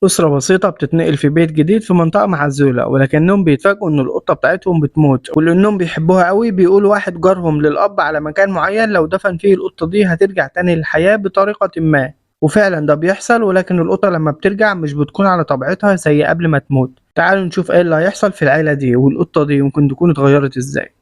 أسرة بسيطة بتتنقل في بيت جديد في منطقة معزولة، ولكنهم بيتفاجئوا إن القطة بتاعتهم بتموت، ولأنهم بيحبوها قوي بيقولوا واحد جارهم للأب على مكان معين لو دفن فيه القطة دي هترجع تاني للحياة بطريقة ما، وفعلا ده بيحصل، ولكن القطة لما بترجع مش بتكون على طبيعتها زي قبل ما تموت. تعالوا نشوف ايه اللي هيحصل في العيلة دي، والقطة دي ممكن تكون اتغيرت ازاي.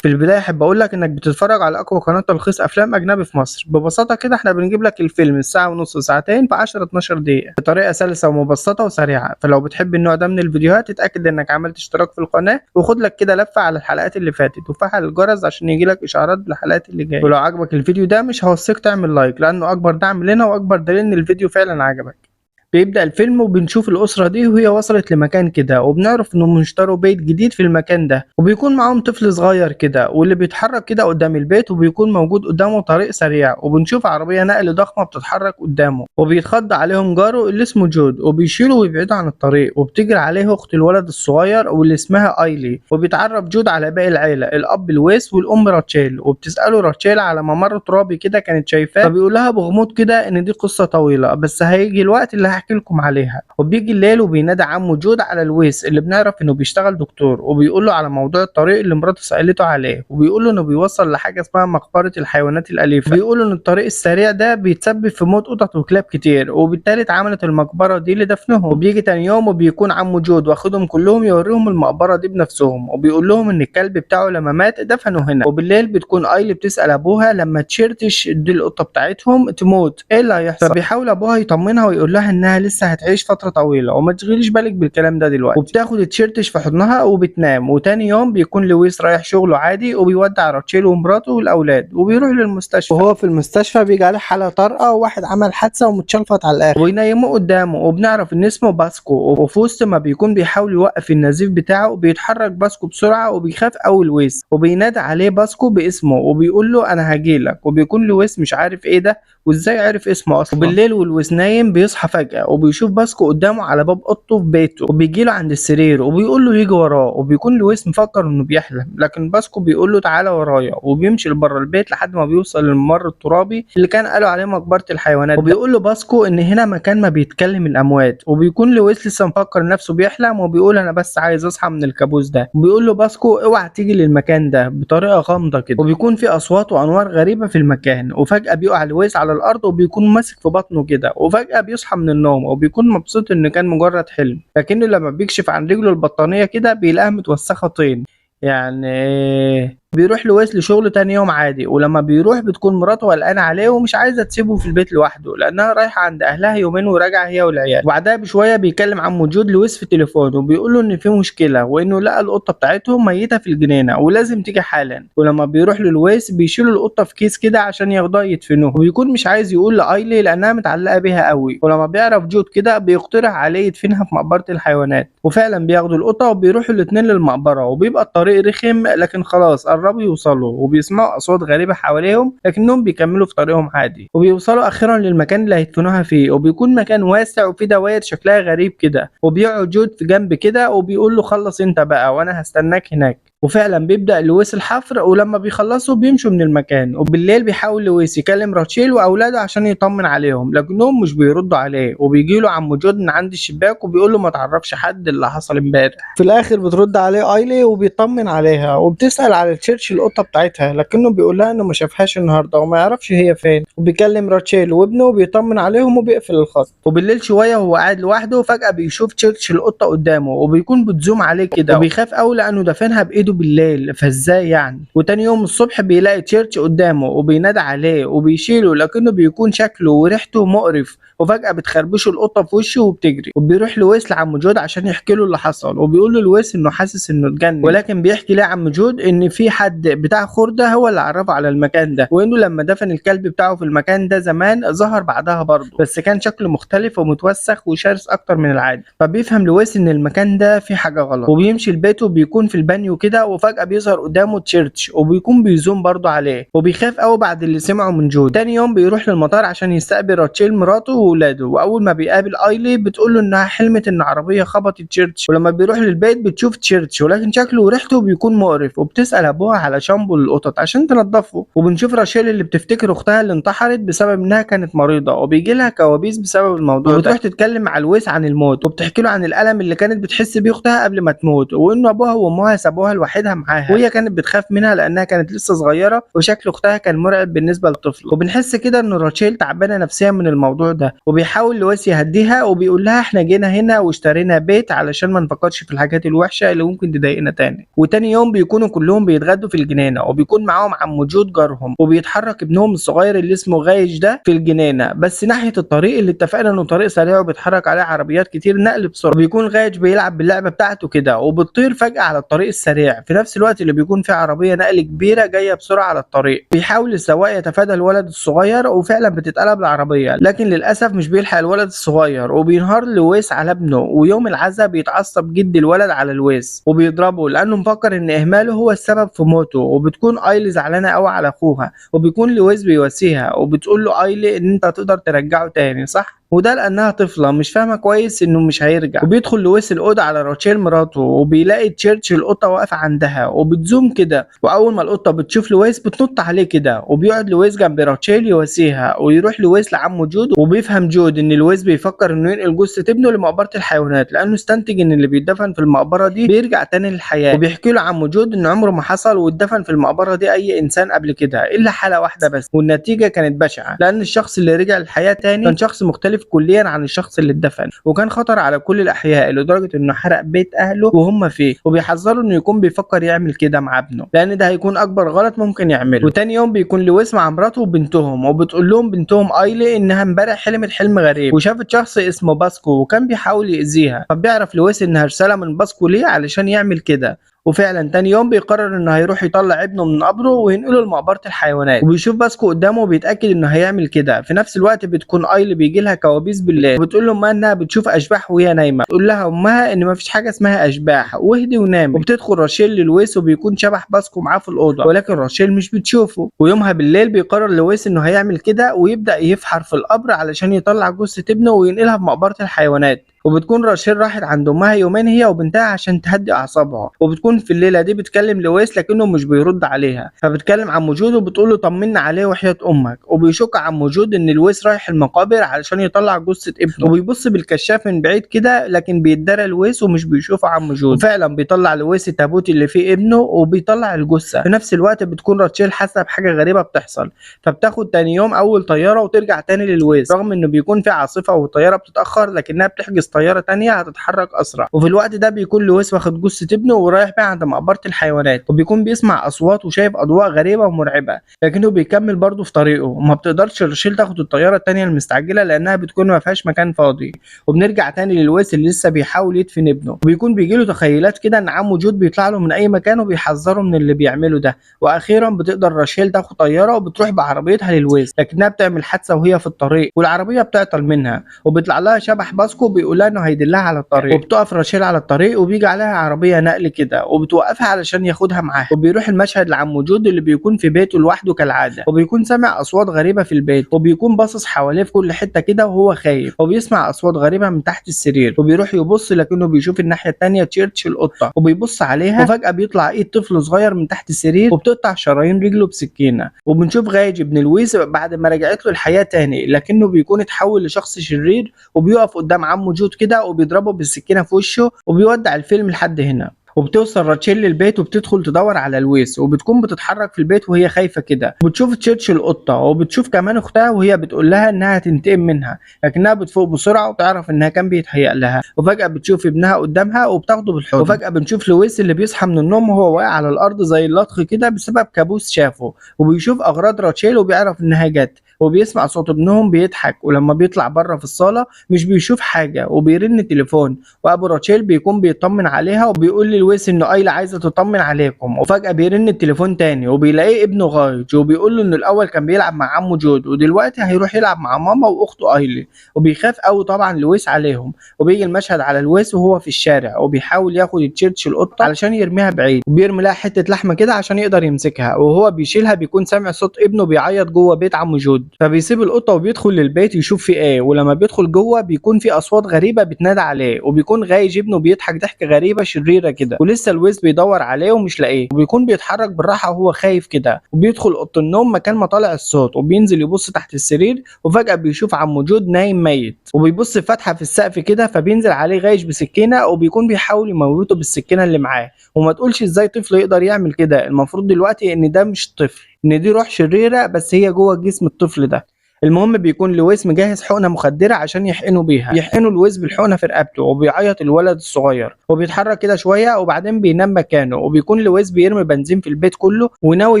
في البداية احب اقول لك انك بتتفرج على اقوى قناة تلخيص افلام اجنبي في مصر. ببساطة كده احنا بنجيب لك الفيلم الساعة ونص ساعتين في 10 12 دقيقة بطريقة سلسة ومبسطة وسريعة. فلو بتحب النوع ده من الفيديوهات اتأكد انك عملت اشتراك في القناة، وخد لك كده لفة على الحلقات اللي فاتت، وفعل الجرس عشان يجي لك اشعارات بالحلقات اللي جاية. ولو عجبك الفيديو ده مش هوصيك تعمل like، لانه اكبر دعم لنا واكبر دليل ان الفيديو فعلا عجبك. بيبدأ الفيلم وبنشوف الأسرة دي وهي وصلت لمكان كده، وبنعرف إنهم اشتروا بيت جديد في المكان ده، وبيكون معاهم طفل صغير كده واللي بيتحرك كده قدام البيت، وبيكون موجود قدامه طريق سريع، وبنشوف عربية نقل ضخمة بتتحرك قدامه، وبيتخض عليهم جاره اللي اسمه جود وبيشيله ويبعده عن الطريق، وبتجري عليه أخت الولد الصغير واللي اسمها أيلي، وبيتعرف جود على باقي العيلة، الأب لويس والأم راتشيل، وبتسأله راتشيل على ممر ترابي كده كانت شايفاه، فبيقول لها بغموض كده إن دي قصة طويلة بس هيجي الوقت اللي هحكي لكم عليها. وبيجي الليل وبينادى عمه جود على لويس اللي بنعرف انه بيشتغل دكتور، وبيقول له على موضوع الطريق اللي مراته سالته عليه، وبيقول له انه بيوصل لحاجة اسمها مقبره الحيوانات الاليفة، وبيقول له ان الطريق السريع ده بيتسبب في موت قطط وكلاب كتير، وبالتالي اتعملت المقبرة دي لدفنهم. وبيجي تاني يوم وبيكون عمه جود واخدهم كلهم يوريهم المقبرة دي بنفسهم، وبيقول لهم ان الكلب بتاعه لما مات دفنه هنا. وبالليل بتكون ايلي بتسال ابوها لما تشيرتش دي القطة بتاعتهم تموت ايه اللي هيحصل، فبيحاول ابوها يطمنها ويقول لها انها لسه هتعيش فترة طويلة وما تشغليش بالك بالكلام ده دلوقتي. وبتاخد تشيرتش في حضنها وبتنام. وتاني يوم بيكون لويس رايح شغله عادي، وبيودع راتشيل ومراته والاولاد وبيروح للمستشفى. وهو في المستشفى بيجي عليه حاله طارئة، وواحد عمل حادثه ومتشلفط على الاخر، وينيموه قدامه، وبنعرف ان اسمه باسكو. وفي وسط ما بيكون بيحاول يوقف النزيف بتاعه بيتحرك باسكو بسرعة وبيخاف قوي لويس، وبينادى عليه باسكو باسمه وبيقول له انا هجيلك. وبيكون لويس مش عارف ايه ده وازاي عرف اسمه اصلا. وبالليل ولويس نايم بيصحى فجأة وبيشوف باسكو قدامه على باب اوضته في بيته، وبيجي له عند السرير وبيقول له يجي وراه، وبيكون لويس مفكر انه بيحلم، لكن باسكو بيقول له تعالى ورايا، وبيمشي لبره البيت لحد ما بيوصل للممر الترابي اللي كان قالوا عليه مقبرة الحيوانات. وبيقول له باسكو ان هنا مكان ما بيتكلم الاموات، وبيكون لويس لسه مفكر نفسه بيحلم وبيقول انا بس عايز اصحى من الكابوس ده. وبيقول له باسكو اوعى تيجي للمكان ده بطريقة غامضة كده، وبيكون في اصوات وانوار غريبة في المكان. وفجأة بيقع لويس على الارض وبيكون ماسك في بطنه كده، وفجأة بيصحى من النوم وبيكون مبسوط انه كان مجرد حلم، لكنه لما بيكشف عن رجله البطانية كده بيلاقيها متوسخة طين. يعني بيروح لويس لشغلة تاني يوم عادي، ولما بيروح بتكون مراته قلقانة عليه ومش عايزه تسيبه في البيت لوحده لانها رايحة عند اهلها يومين وراجعه هي والعيال. وبعدها بشوية بيكلم عمه جود لويس في التليفون وبيقول له ان في مشكلة وانه لقى القطة بتاعتهم ميته في الجنينة ولازم تيجي حالا. ولما بيروح للويس بيشيلوا القطة في كيس كده عشان ياخدوها يدفنوها، وبيكون مش عايز يقول لايلي لانها متعلقه بيها قوي. ولما بيعرف جود كده بيقترح عليه يدفنها في مقبره الحيوانات، وفعلا بياخدوا القطة وبيروحوا الاثنين للمقبره، وبيبقى الطريق رخم لكن خلاص قربوا يوصلوا، وبيسمعوا اصوات غريبة حواليهم لكنهم بيكملوا في طريقهم عادي. وبيوصلوا اخيرا للمكان اللي هيدفنوها فيه، وبيكون مكان واسع وفيه دواير شكلها غريب كده، وبيقعد جود في جنب كده وبيقول له خلص انت بقى وانا هستناك هناك. وفعلا بيبدا لويس الحفر، ولما بيخلصوا بيمشوا من المكان. وبالليل بيحاول لويس يكلم راتشيل واولاده عشان يطمن عليهم لكنهم مش بيردوا عليه، وبيجي له عم جود من عند الشباك وبيقول له ما تعرفش حد اللي حصل امبارح. في الاخر بترد عليه ايلي وبيطمن عليها وبتسال على تشيرش القطة بتاعتها، لكنه بيقول لها انه ما شافهاش النهارده وما يعرفش هي فين. وبيكلم راتشيل وابنه وبيطمن عليهم وبيقفل الخط. وبالليل شوية وهو قاعد لوحده فجاة بيشوف تشيرش القطة قدامه، وبيكون بتزوم عليه كده وبيخاف قوي لانه دفنها بايده بالليل، فازاي يعني. وتاني يوم الصبح بيلاقي تشيرش قدامه وبينادى عليه وبيشيله، لكنه بيكون شكله وريحته مقرف، وفجأة بتخربشه القطة في وشه وبتجري. وبيروح لويس لعم جود عشان يحكي له اللي حصل، وبيقول له لويس انه حاسس انه اتجنن، ولكن بيحكي ليه عم جود ان في حد بتاع خردة هو اللي عرفه على المكان ده، وانه لما دفن الكلب بتاعه في المكان ده زمان ظهر بعدها برضه، بس كان شكله مختلف ومتوسخ وشرس اكتر من العادي. فبيفهم لويس ان المكان ده فيه حاجة غلط، وبيمشي لبيته بيكون في البانيو كده كده، وفجأة بيظهر قدامه تشيرتش وبيكون بيزوم برضه عليه، وبيخاف قوي بعد اللي سمعه من جود. تاني يوم بيروح للمطار عشان يستقبل راتشيل مراته وولاده، واول ما بيقابل ايلي بتقول له انها حلمت ان عربية خبطت تشيرتش. ولما بيروح للبيت بتشوف تشيرتش، ولكن شكله وريحته بيكون مقرف، وبتسال ابوها على شامبو للقطط عشان تنضفه. وبنشوف راشيل اللي بتفتكر اختها اللي انتحرت بسبب انها كانت مريضه، وبيجي لها كوابيس بسبب الموضوع. وبتروح تتكلم مع لويس عن الموت، وبتحكي له عن الالم اللي كانت بتحس بيه اختها قبل ما تموت، وانه ابوها وامها سابوها لوحدها معاها، وهي كانت بتخاف منها لانها كانت لسه صغيرة وشكل اختها كان مرعب بالنسبة للطفل. وبنحس كده ان راشيل تعبانة نفسيا من الموضوع ده، وبيحاول لويس يهديها وبيقول لها احنا جينا هنا واشترينا بيت علشان ما نفكرش في الحاجات الوحشة اللي ممكن تضايقنا تاني. وتاني يوم بيكونوا كلهم بيتغدوا في الجنينة، وبيكون معاهم عم جود جارهم، وبيتحرك ابنهم الصغير اللي اسمه غايش ده في الجنينة، بس ناحية الطريق اللي اتفقنا انه طريق سريع وبيتحرك عليه عربيات كتير نقل بسرعة. وبيكون غايش بيلعب باللعبة بتاعته كده، وبتطير فجاة على الطريق السريع في نفس الوقت اللي بيكون فيه عربية نقل كبيرة جاية بسرعة على الطريق. بيحاول السواق يتفادى الولد الصغير، وفعلا بتتقلب العربية، لكن للاسف مش بيلحق الولد الصغير، وبينهار لويس على ابنه. ويوم العزاء بيتعصب جد الولد على لويس وبيضربه لانه مفكر ان اهماله هو السبب في موته. وبتكون ايلي زعلانة قوي على اخوها، وبيكون لويس بيواسيها وبتقول له ايلي ان انت هتقدر ترجعه تاني صح؟ وده لانها طفله مش فاهمه كويس انه مش هيرجع. وبيدخل لويس الاوضة على راتشيل مراته، وبيلاقي تشيرتش القطة واقفة عندها وبتزوم كده، واول ما القطة بتشوف لويس بتنط عليه كده. وبيقعد لويس جنب راتشيل يواسيها، ويروح لويس لعمه جود، وبيفهم جود ان لويس بيفكر انه ينقل جثة ابنه لمقبره الحيوانات لانه استنتج ان اللي بيدفن في المقبرة دي بيرجع تاني للحياة. وبيحكي له عمه جود ان عمره ما حصل واتدفن في المقبرة دي اي انسان قبل كده الا حاله واحدة بس، والنتيجة كانت بشعة لان الشخص اللي رجع للحياة تاني كان شخص مختلف كليا عن الشخص اللي اتدفن، وكان خطر على كل الاحياء لدرجة انه حرق بيت اهله وهم فيه. وبيحذروا انه يكون بيفكر يعمل كده مع ابنه لان ده هيكون اكبر غلط ممكن يعمله. وتاني يوم بيكون لويس مع مراته وبنتهم، وبتقول لهم بنتهم ايلي انها امبارح حلمت حلم غريب وشافت شخص اسمه باسكو وكان بيحاول يأذيها، فبيعرف لويس انها رسالة من باسكو ليه علشان يعمل كده. وفعلا تاني يوم بيقرر انه هيروح يطلع ابنه من قبره وينقله لمقبره الحيوانات، وبيشوف باسكو قدامه وبيتاكد انه هيعمل كده. في نفس الوقت بتكون ايلي بيجي لها كوابيس بالليل، وبتقول لامها انها بتشوف اشباح وهي نايمة، تقول لها امها ان مفيش حاجة اسمها اشباح واهدي ونامي. وبتدخل راشيل للويس وبيكون شبح باسكو معاه في الاوضة، ولكن راشيل مش بتشوفه. ويومها بالليل بيقرر لويس انه هيعمل كده ويبدا يفحر في القبر علشان يطلع جثة ابنه وينقلها في مقبره الحيوانات. وبتكون راشيل راحت عند امها يومين هي وبنتها عشان تهدي اعصابها، وبتكون في الليلة دي بتكلم لويس لكنه مش بيرد عليها، فبتكلم عم جود وبتقول له طمنا عليه وحياه امك. وبيشك عم جود ان لويس رايح المقابر علشان يطلع جثة ابنه، وبيبص بالكشاف من بعيد كده لكن بيتدرى لويس ومش بيشوفه عم جود. وفعلا بيطلع لويس التابوت اللي فيه ابنه وبيطلع الجثة. في نفس الوقت بتكون راشيل حاسه بحاجة غريبة بتحصل، فبتاخد تاني يوم اول طيارة وترجع تاني للويس رغم انه بيكون في عاصفة والطياره بتتاخر، لكنها بتحجز طيارة تانية هتتحرك اسرع. وفي الوقت ده بيكون لويس واخد جثة ابنه ورايح بقى عند مقبره الحيوانات، وبيكون بيسمع اصوات وشايف اضواء غريبة ومرعبه، لكنه بيكمل برضه في طريقه. وما بتقدرش راشيل تاخد الطيارة التانية المستعجله لانها بتكون ما فيهاش مكان فاضي. وبنرجع تاني للويس اللي لسه بيحاول يدفن ابنه، وبيكون بيجيله تخيلات كده ان عمه جود بيطلع له من اي مكان وبيحذره من اللي بيعمله ده. واخيرا بتقدر راشيل تاخد طيارة وبتروح بعربيتها للويس، لكنها بتعمل حادثه وهي في الطريق والعربية بتعطل منها، وبيطلع لها شبح باسكو بيقول لها انه هيدلها على الطريق. وبتقف راشيل على الطريق وبيجي عليها عربية نقل كده وبتوقفها علشان ياخدها معاها. وبيروح المشهد لعم جود اللي بيكون في بيته لوحده كالعادة، وبيكون سامع اصوات غريبة في البيت، وبيكون باصص حواليه في كل حتة كده وهو خايف، وبيسمع اصوات غريبة من تحت السرير، وبيروح يبص لكنه بيشوف الناحية الثانية تشيرتش القطة وبيبص عليها، وفجاة بيطلع ايد طفل صغير من تحت السرير وبتقطع شرايين رجله بسكينة. وبنشوف غايج ابن لويس بعد ما رجعت له الحياة تاني، لكنه بيكون اتحول لشخص شرير وبيقف قدام عمه جود كده وبيضربه بالسكينة في وشه، وبيودع الفيلم لحد هنا. وبتوصل راتشيل للبيت وبتدخل تدور على لويس، وبتكون بتتحرك في البيت وهي خايفة كده، وبتشوف تشيرتش القطة، وبتشوف كمان اختها وهي بتقول لها انها تنتقم منها، لكنها بتفوق بسرعة وتعرف انها كان بيتهيأ لها. وفجاة بتشوف ابنها قدامها وبتاخده بالحضن. وفجاة بنشوف لويس اللي بيصحى من النوم وهو واقع على الارض زي اللطخ كده بسبب كابوس شافه، وبيشوف اغراض راتشيل وبيعرف انها جت، وبيسمع صوت ابنهم بيضحك. ولما بيطلع بره في الصاله مش بيشوف حاجة، وبيرن التليفون، وابو راتشيل بيكون بيطمن عليها وبيقول للويس انه ايلا عايزه تطمن عليكم. وفجاة بيرن التليفون تاني وبيلاقيه ابنه غايج، وبيقول له انه الاول كان بيلعب مع عمه جود ودلوقتي هيروح يلعب مع ماما واخته ايلي. وبيخاف قوي طبعا لويس عليهم. وبيجي المشهد على لويس وهو في الشارع وبيحاول ياخد تشيرش القطة علشان يرميها بعيد، وبيرمي لها حتة لحمه كده عشان يقدر يمسكها. وهو بيشيلها بيكون سامع صوت ابنه بيعيط جوه بيت عمه جود، فبيسيب القطة وبيدخل للبيت يشوف في ايه. ولما بيدخل جوه بيكون في اصوات غريبة بتنادى عليه، وبيكون غايج ابنه بيضحك ضحكه غريبة شريرة كده، ولسه لويس بيدور عليه ومش لاقيه، وبيكون بيتحرك بالراحة وهو خايف كده. وبيدخل اوضة النوم مكان ما طالع الصوت، وبينزل يبص تحت السرير، وفجاة بيشوف عمه جود نايم ميت، وبيبص فتحه في السقف كده، فبينزل عليه غايش بسكينة وبيكون بيحاول يموته بالسكينة اللي معاه. وما تقولش ازاي طفل يقدر يعمل كده، المفروض دلوقتي ان ده مش طفل، ان دي روح شريرة بس هي جوه جسم الطفل ده. المهم بيكون لويس مجهز حقنه مخدره عشان يحقنوا بيها، يحقنوا لويس بالحقنه في رقبته، وبيعيط الولد الصغير وبيتحرك كده شوية وبعدين بينام مكانه. وبيكون لويس بيرمي بنزين في البيت كله وناوي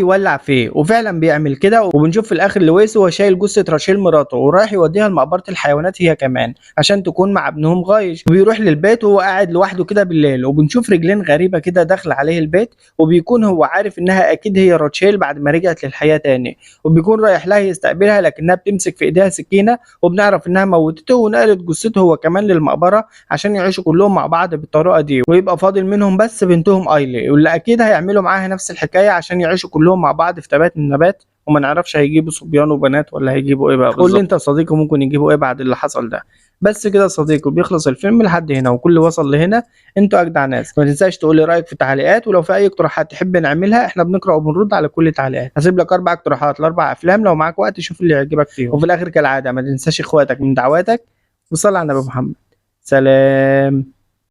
يولع فيه، وفعلا بيعمل كده. وبنشوف في الاخر لويس وهو شايل جثة راشيل مراته ورايح يوديها لمقبره الحيوانات هي كمان عشان تكون مع ابنهم غايش. وبيروح للبيت وهو قاعد لوحده كده بالليل، وبنشوف رجلين غريبة كده داخله عليه البيت، وبيكون هو عارف انها اكيد هي راتشيل بعد ما رجعت للحياة تاني، وبيكون رايح لها يستقبلها لكنها بتمسك في ايديها سكينة، وبنعرف انها موتته ونقلت جثته هو كمان للمقبره عشان يعيشوا كلهم مع بعض بالطريقة دي، ويبقى فاضل منهم بس بنتهم ايلي واللي اكيد هيعملوا معاها نفس الحكاية عشان يعيشوا كلهم مع بعض في تبات من نبات. وما نعرفش هيجيبوا صبيان وبنات ولا هيجيبوا ايه بقى بالظبط. قول لي انت يا صديقي ممكن يجيبوا ايه بعد اللي حصل ده. بس كده يا صديقي بيخلص الفيلم لحد هنا، وكل وصل لهنا انتوا اجدع ناس. ما تنساش تقول لي رايك في التعليقات، ولو في اي اقتراحات تحب نعملها احنا بنقرا وبنرد على كل التعليقات. هسيب لك 4 اقتراحات ل4 افلام، لو معاك وقت شوف اللي يعجبك فيهم. وفي الاخر كالعادة ما تنساش اخواتك من دعواتك، وصلى على النبي محمد. سلام.